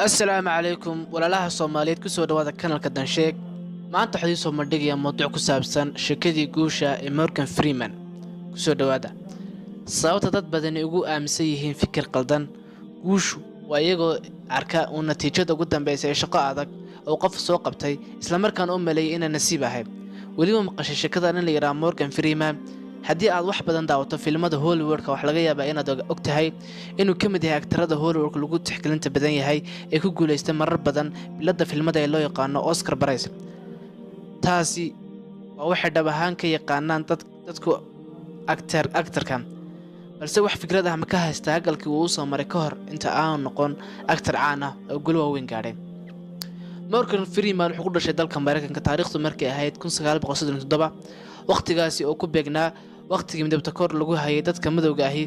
Asalaamu calaykum, walaalaha Soomaaliyeed, kusoo dhawaada kanalka Dansheeg. Maanta waxaa idiin soo bandhigaya mowduuc ku saabsan sheekadii guusha ee Morgan Freeman. Kusoo dhawaada. Sababta dad badani ugu aaminsan yihiin fikir qaldan guushu waa iyagoo arka uu natiijada ugu dambeysa ee shaqo adag oo qof soo qabtay, islamarkaana u maleeyay inaan nasiib ahay. Weliba maqashay sheekada nin la yidhaha Morgan Freeman? Haddii aad wax badan daawato filimada Hollywoodka, waxaa laga yaabaa inaad og tahay inuu ka mid yahay aktarada Hollywoodka lagu tixgelinta badan yahay ee ku guuleystay marar badan biladda filimada ee loo yaqaano Oscar Prize. Taasi waa waxay dhab ahaan ka yaqaanaan dadku actarka, balse wax fikrad ah ma ka haysta hagalkii uu usoo maray ka hor inta aanu noqon actar caan ah oo guul waaweyn gaadhay? Morgan Freeman wuxuu ku dhashay dalka Mareykanka taariikhdu markay ahayd 1937, waqtigaasi oo ku beegnaa waqtigii midabta kor lagu hayay dadka madowga ahi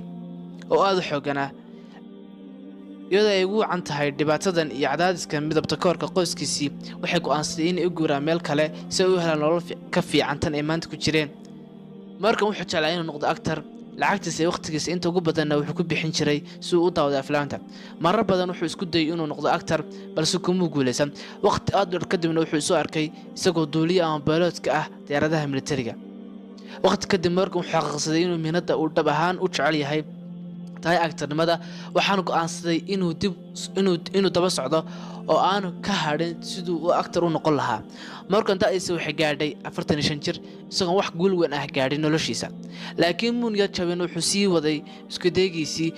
oo aada u xooganaa. Iyadoo ay ugu wacan tahay dhibaatadan iyo cadaadiska midabta koorka, qoyskiisii waxay go'aansaday inay u guuraan meel kale si ay u helaan nolol ka fiican tan ay maanta ku jireen. Morgan wuxuu jeclaa inuu noqdo actor. Lacagtiisa iyo waqtigiisa inta ugu badanna wuxuu ku bixin jiray si uu u daawado aflaanta. Marar badan wuxuu isku dayay inuu noqdo actor, balse kumuu guuleysan. Waqti aad dheer kadibna wuxuu isu arkay isagoo duuliye ama bayloodka ah diyaaradaha militariga. Waqti kadib Morgan wuxuu xaqiiqsaday inuu mihnada uu dhab ahaan u jecel yahay tahay actornimada, waxaana go'aansaday inuu dib inuu daba socdo oo aanu ka hadhin siduu uu actor u noqon lahaa. Morgan da'diisa waxay gaadhay 45 jir isagoon wax guul weyn ah gaadhin noloshiisa, laakiin muu niyad jabin. Wuxuu sii waday isku daygiisii.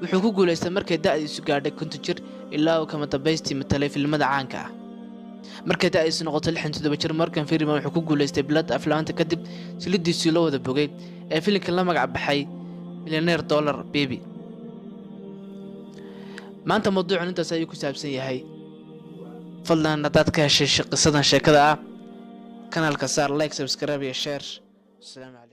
Wuxuu ku guulaystay markay da'diisu gaadhay 50 jir, ilaa uu kama dambaystii matalay filimada caanka ah. Markay da'diisu noqoto 67 jir, Morgan Freeman wuxuu ku guulaystay biladda aflaanta kadib silidiisii loo wada bogay ee filimka la magac baxay Millionaire Dollar Baby. Maanta mawduucan intaas ayuu ku saabsan yahay. Fadlan, haddaad ka heshay qisadan sheekada ah, kanaalka saar like, subscribe iyo share. Asalaamu calaykum.